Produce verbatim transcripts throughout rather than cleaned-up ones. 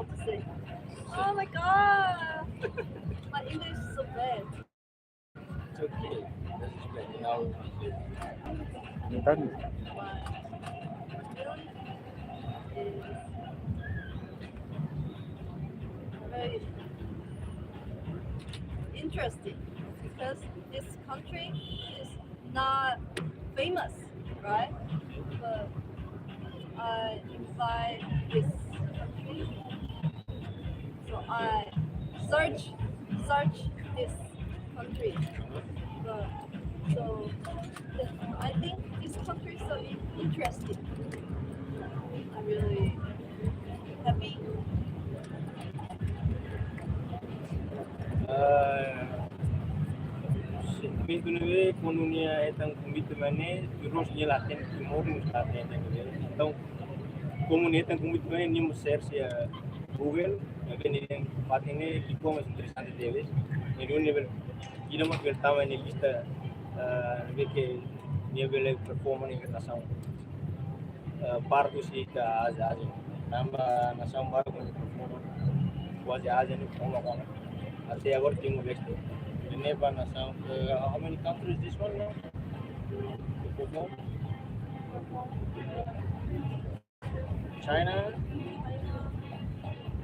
to say. Oh my God. My English is so bad. It's okay. That's okay. Now, very interesting because this country is not famous, right? But I invite this country. So I search search this country. But, so the, I think this country is so in- interesting. I'm really happy. Ah, sentimentu ne'ebé, kuandu nia hetan konvite mai ne'e, terus nia la hatene Timor, nia la hatene ne'ebé. Entaun, komu nia hetan konvite mai ne'e, nia mós search iha Google, nia haree nia fatin ne'e, nia koñese interesante tebes. Nia duni bele, ida mak bele tama iha lista, ah, ne'ebé ke nia bele perform iha nasaun, eh, parte husi Ázia, Ázia. Tanba nasaun barak mak perform. Kuaze Ázia ne'e perform ona. Até agora Timor-Leste. Ne'e ba nasaun, eh, how many countries this one now? Perform? China,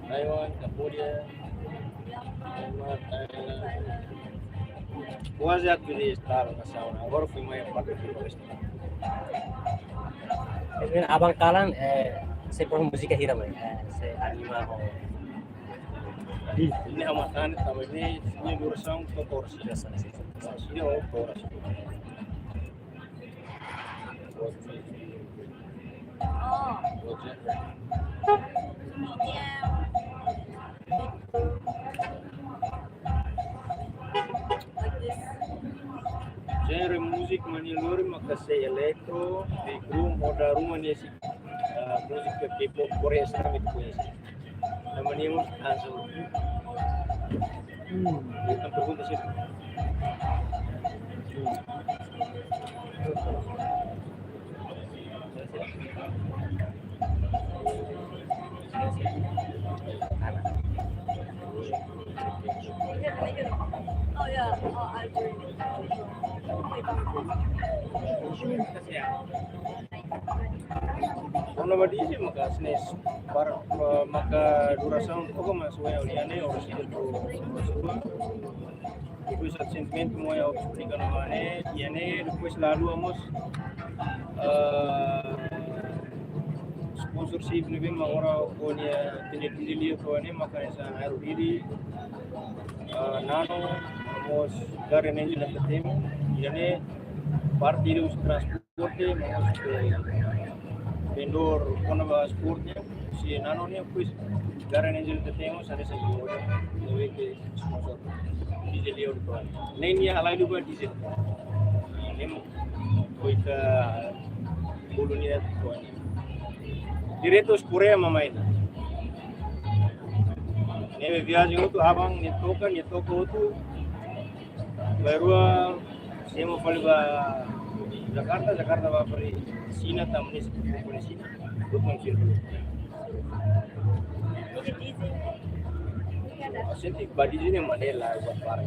Taiwan, Cambodia, Myanmar, Thailand. Kuaze atu di estadu nasaun. Agora foin mai parte do resto. Entaun, abang kalan, eh, sei perform múzika hira, mai? Eh, sei anima ho. Ne'e ha'u hatene tanba ne'e, ne'e durasaun to'o oras. Ne'e oras. Oh. Genre múzika mak nia lori maka sei eletro, big room, moda ruma ne'e sei, ah, múzika K-pop Korea Selatan itu koñese. Nama nia mós dansa. Hmm. Bukan pergunta sih. Hmm. Oh, yeah. Oh, I agree. Ona ba D J maka snes para, eh, maka durasaun to'o mós wea iha ne'e oras ida to'o oras rua. Depois sentimentu mak ha'u esplika ona ba ne'e, iha ne'e, depois la haluha mós, eh, sponsorship ne'ebé mak agora ho nia tende-tende liu to'o ne'e maka hanesan Aero Didi, eh, Nano, mós Guardian Angel Entertainment, iha ne'e parte husi transporte, mós, eh, vendedór kona-ba esporte, husi Nano ne'e, depois Guardian Angel Entertainment, hanesan ida ne'ebé ke sponsor. D J Leo depois. Ne'e nia halai duni ba D J. Ne'e mak, oita bolu nia depois. Diretu husi Korea mak mai. Ne'ebé viajen hotu, abang nia toka, nia toka hotu. Bainrua, semo fali ba Jakarta, Jakarta ba fali Xina, tanba nia sei fali Xina. Hotu mak Xina. Sente ba D J ne'e Manila, ba para.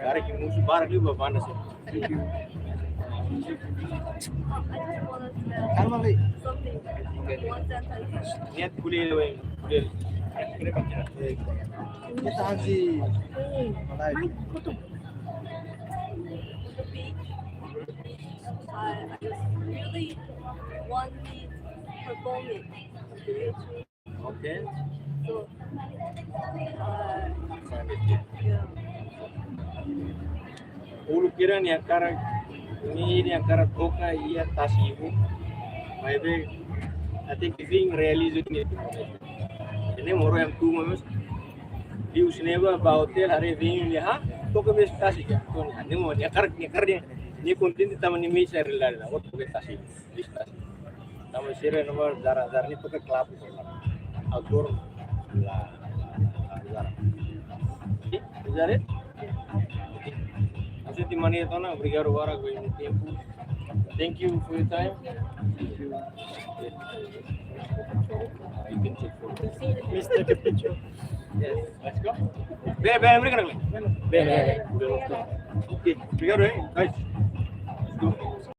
Para ke musu, para ke ba banda sih. Thank you. I just wanna tell Calma, Lei. Something. Okay. One sentence. Niat kuliah, Lei. Kuliah. Kita haji. Malai. The beach. I, I just really want to perform it. Oke. So, uh, yeah. Uluk hira nia hakarak, nia hakarak toka iha tasi ibun. Maibé, I think Vin realiza ne'e. Ne'e moru yang tu mas. Di usneba ba hotel haree Vin nia ha, toka bes tasi ka. Ne'e mak nia hakarak, nia hakarak nia. Nia kontente tanba nia mesak realidade, toka bes tasi. Lista. Tanba sira ne'ebé zara-zara ne'e toka klabu. Autór la, la, la, la, zara. Oke, zara. Ha'u sente mane tiha ona, obrigadu barak ba imi-nia tempu. Thank you for your time. Thank you. Please take a picture. Bem, bem, obrigado. Bem, bem. Ok, obrigado, hein? Nice. Let's go.